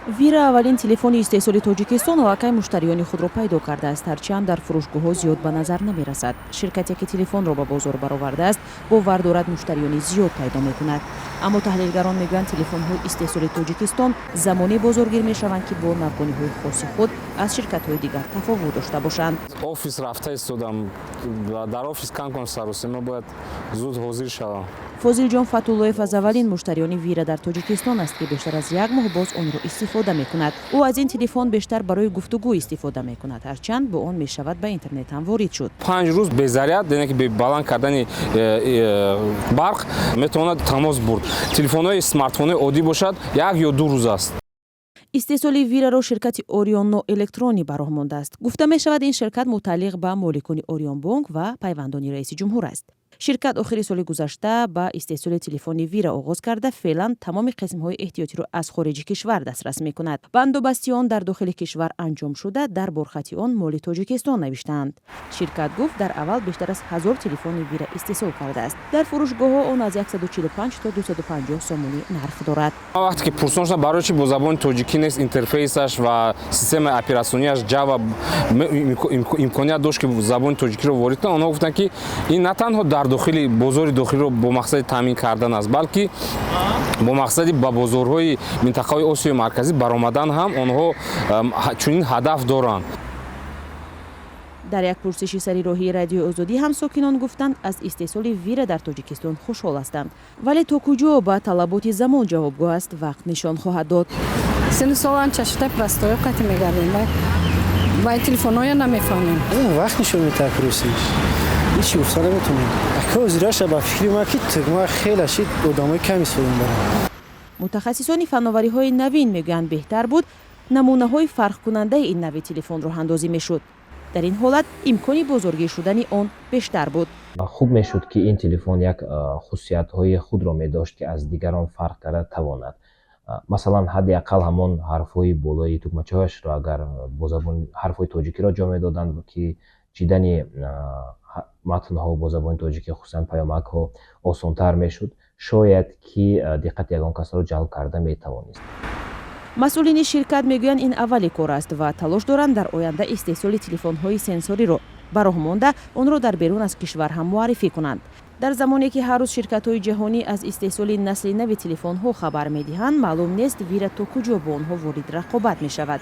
Вира, аввалин телефони истеҳсоли Тоҷикистон, аллакай муштариёни худро пайдо кардааст, ҳарчанд дар фурӯшгоҳҳо зиёд ба назар намерасад. Ширкате, ки телефонро ба бозор баровардааст, бовар дорад, муштариёни зиёд пайдо мекунад. Аммо таҳлилгарон мегӯянд, телефонҳои истеҳсоли Тоҷикистон замоне бозоргир мешаванд, ки бо навгониҳои хоси худ аз ширкатҳои дигар тафовут дошта бошанд. Офис рафта истодам, дар офис кам-кам саросима, бояд зуд ҳозир шавам. Фозилҷон Фатуллоев аз аввалин муштариёни Вира дар Тоҷикистон аст, ки бештар аз як моҳ боз онро истифода мекунад. Ӯ аз ин телефон бештар барои гуфтугӯ истифода мекунад, ҳарчанд бо он мешавад ба интернет ҳам ворид шуд. 5 рӯз безаряд, яъне ки бе баланд кардани барқ метавонад тамос бурд. Телефонҳои смартфонҳои оддӣ бошад, 1 ё 2 рӯз аст. Истеҳсоли Вираро ширкати Орионно Электронӣ ба роҳ мондааст. Гуфта мешавад, ин ширкат мутааллиқ ба моликони Орионбонк ва пайвандони раиси ҷумҳур аст. Ширкат охири соли гузашта ба истеҳсоли телефони Вира оғоз карда, феълан тамоми қисмҳои эҳтиётиро аз хориҷи кишвар дастрас мекунад. Бандубасти он дар дохили кишвар анҷом шуда, дар борхати он моли Тоҷикистон навиштаанд. Ширкат гуфт, дар аввал бештар аз 1000 телефони Вира истеҳсол кардааст. Дар фурӯшгоҳҳо он аз 145 то 250 сомонӣ нарх дорад. Вақте ки пурсон шудам, барои чи бо забони тоҷикӣ нест интерфейсаш ва системаи оператсионияш Java имконият дошт, ки забони тоҷикиро ворид кунад, онҳо гуфтанд, ки ин на танҳо дар дохили бозори дохилиро бо мақсади таъмин кардан аст, балки бо мақсади ба бозорҳои минтақаҳои Осиёи Марказӣ баромадан ҳам онҳо чунин ҳадаф доранд. Дар як пурсиши сари роҳии Радиои Озодӣ ҳам сокинон гуфтанд, аз истеҳсоли Вира дар Тоҷикистон хушҳол ҳастанд, вале то куҷо ба талаботи замон ҷавобгӯ аст, вақт нишон хоҳад дод. Сину солан чаштай простой қати мегардем, вай телефонҳоя намефаҳмем. Вақт нишон метаҳад, рӯсиш ҳечи гуфта наметонем. Ака, озираша, ба фикри ман, ки тугма хеле шид, одамои кам истифода мебаранд. Мутахассисони фановариҳои навин мегӯянд, беҳтар буд намунаҳои фарқкунандаи ин нави телефон роҳандозӣ мешуд. Дар ин ҳолат имкони бозоргир шудани он бештар буд. Хуб мешуд, ки ин телефон як хусусиятҳои худро медошт, ки аз дигарон фарқ карда тавонад. Масалан, ҳадди ақал ҳамон ҳарфҳои болои тугмачаҳояшро агар бо забони ҳарфҳои тоҷикиро ҷо медоданд, ки чидани матнҳо бо забони тоҷикӣ, хусусан паёмакҳо, осонтар мешуд, шояд ки диққати ягон касро ҷалб карда метавонист. Масъулини ширкат мегӯянд, ин аввали кор аст ва талош доранд дар оянда истеҳсоли телефонҳои сенсориро ба роҳ монда, онро дар берун аз кишвар ҳам муаррифӣ кунанд. Дар замоне ки ҳар рӯз ширкатҳои ҷаҳонӣ аз истеҳсоли насли нави телефонҳо хабар медиҳанд, маълум нест, Вира то куҷо бо онҳо ворид рақобат мешавад.